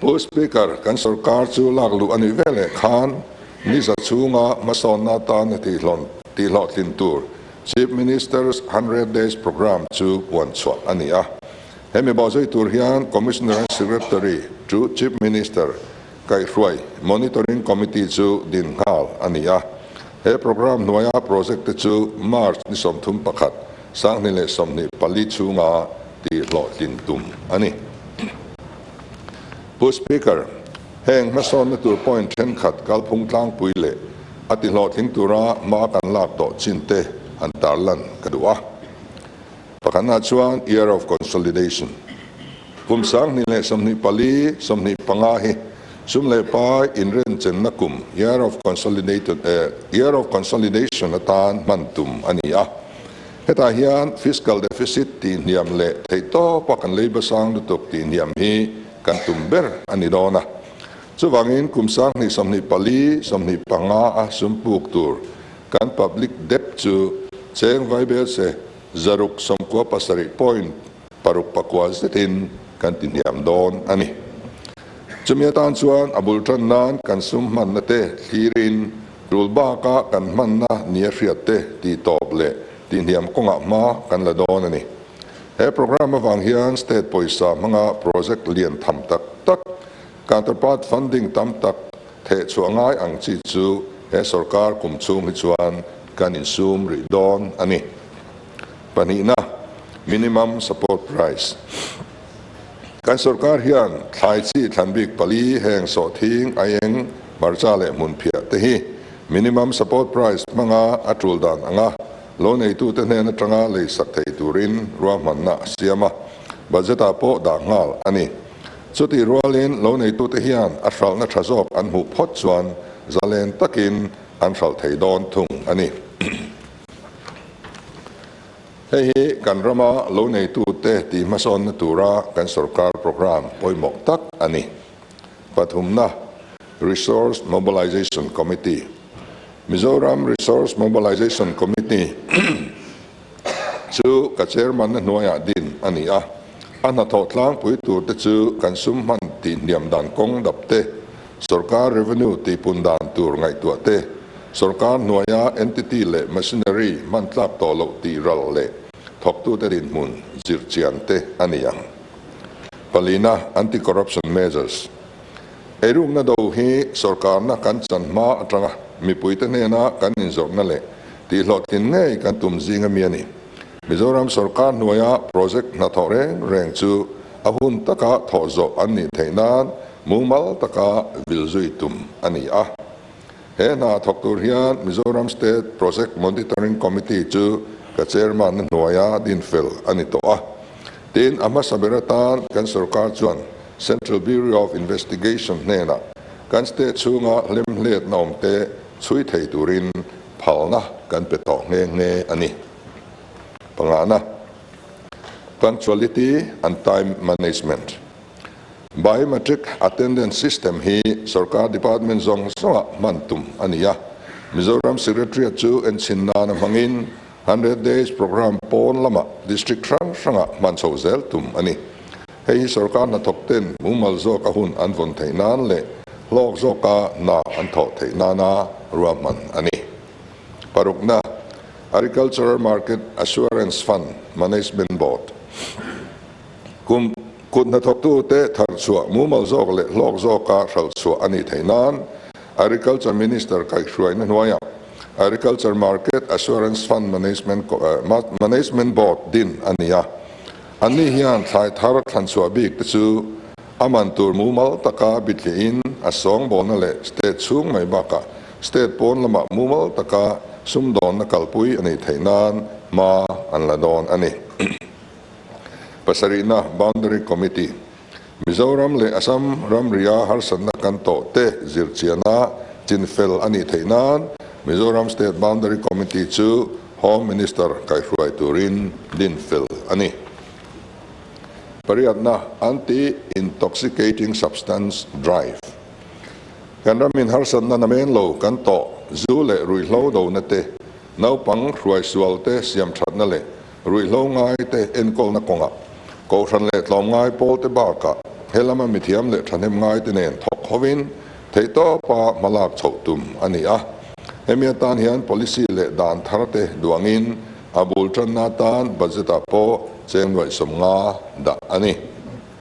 Pu Speaker, kan sorkar chu lak luh a nih veleh khan niza chhunga hmasawnna atana tihhlawhtlin tur Chief Minister's 100 Days Programme chu puan chhuah a ni a. Hemi bawhzui tur hian Commissioner and Secretary to Chief Minister kaihhruai Monitoring Committee chu din nghal a ni a. He programme hnuaia project te chu March ni 31, 2024 chhunga tihhlawhtlin tum a ni. Pu Speaker, heng hmasawnna tur point thenkhat kalphung tlangpui leh a tihlawhtling tura hma kan lak tawh chin te han tarlan ka duh a. Pakhatna chuan Year of Consolidation, kum 2024, 25 hi sum leh pai inrenchenna kum, Year of Consolidated, Year of Consolidation atan hman tum a ni a. Hetah hian fiscal deficit tihhniam leh theihtawpa kan leiba sang lutuk tihhniam hi kan tum ber a ni dawn a. Chuvangin kum 2024, 25 a sum puk tur kan public debt chu cheng vaibel se 697.69 zetin kan tihhniam dawn a ni. Chumi atan chuan a bul tan nan kan sum hmanna te thlirin tul baka kan hmanna nia hriat te tihtawp leh tihhniam kawngah hma kan la dawn a ni. He programme avang hian state pawisa hmanga project lian tham tak tak, counterpart funding tam tak theh chhuah ngai ang chi chu he sorkar kum chhung hi chuan kan insum rih dawn a ni. Pahnihna, minimum support price. Kan sorkar hian thlai chi thlan bik pali heng sawhthing, aieng, hmarcha leh hmunphiah te hi minimum support price hmanga a tul dan anga lo neitute hnen atanga lei sak thei turin ruahmanna a siam a, budget ah pawh dah nghal a ni. Chutih rualin lo neitute hian a hralhna tha zawk an hmuh phawt chuan zalen takin an hralh thei dawn thung a ni. Hei hi kan rama lo neitute tih hmasawnna tura kan sorkar programme pawimawh tak a ni. Pathumna, Resource Mobilization Committee, Mizoram Resource Mobilization Committee chu ka chairman-na hnuaiah din a ni a. A hnathawh tlangpui turte chu kan sum hman tih hniam dan kawng dap te, sorkar revenue tihpun dan tur ngaihtuah te, sorkar hnuaia entity leh machinery hman tlak tawh loh tih ral leh thawktute dinhmun zirchian te a ni ang. Palina, Anti-corruption measures. Eirukna do hi sorkarna kan chan hma atanga mipuite hnena kan inzawrhna leh tihhlawhtlin ngei kan tum zing ami a ni. Mizoram sorkar hnuaia project hnathawh reng reng chu a hun taka thawh zawh an nih theih nan mumal taka vil zui tum a ni a. He hna thawk tur hian Mizoram State Project Monitoring Committee chu ka chairman-na hnuaia dinfel a ni tawh a. Tin, a hmasa ber atan kan sorkar chuan Central Bureau of Investigation hnenah kan state chhunga hlemhletna awmte chhui thei turin phalna kan pe tawh nghe nghe a ni. Pangana, Punctuality and Time Management, Biometric Attendance System hi sorkar department zawng zawngah hman tum a ni a. Mizoram Secretariat chu enchhin nana hmangin 100 Days Programme pawn lamah district hrang hrangah hman chho zel tum a ni. Hei hi sorkar hnathawk ten mumal zawka hun an vawn theih nan leh hlawk zawka hna an thawh theih nana ruahman a ni. Parukna, Agricultural Market Assurance Fund Management Board kum kut hnathawktute thar chhuah mumal zawk leh hlawk zawka hralh chhuah a nih theih nan Agriculture Minister kaihhruaina hnuaiah Agriculture Market Assurance Fund Management Management Board din a ni a. Anni hian thlai thar thlan chhuah bik te chu a man tur mumal taka bithliahin a sawngbawlna leh state chhung mai bakah state pawn lamah mumal taka sumdawnna kalpui a nih theih nan hma an la dawn a ni. Pasarihna Boundary Committee, Mizoram leh Assam ramria harsatna kan tawh te zirchiana chinfel a nih theih nan Mizoram State Boundary Committee chu Home Minister kaihhruai turin dinfel a ni. Pariatna Anti-Intoxicating Substance Drive, Kan ramin harsatna namen lo kan tawh zu leh ruihhlo dona te, naupang hruaisual te siamthatna leh ruihhlo ngai te enkawlna kawngah Kohhran leh tlawmngai pawl te bakah. He lama mithiam leh thahnem ngaite nen thawk hovin theihtawpa hmalak chhoh tum a ni a. Hemi atan hian policy leh dan tharte duangin a bul tanna atan budget-ah pawh cheng nuaih 50 dah a ni.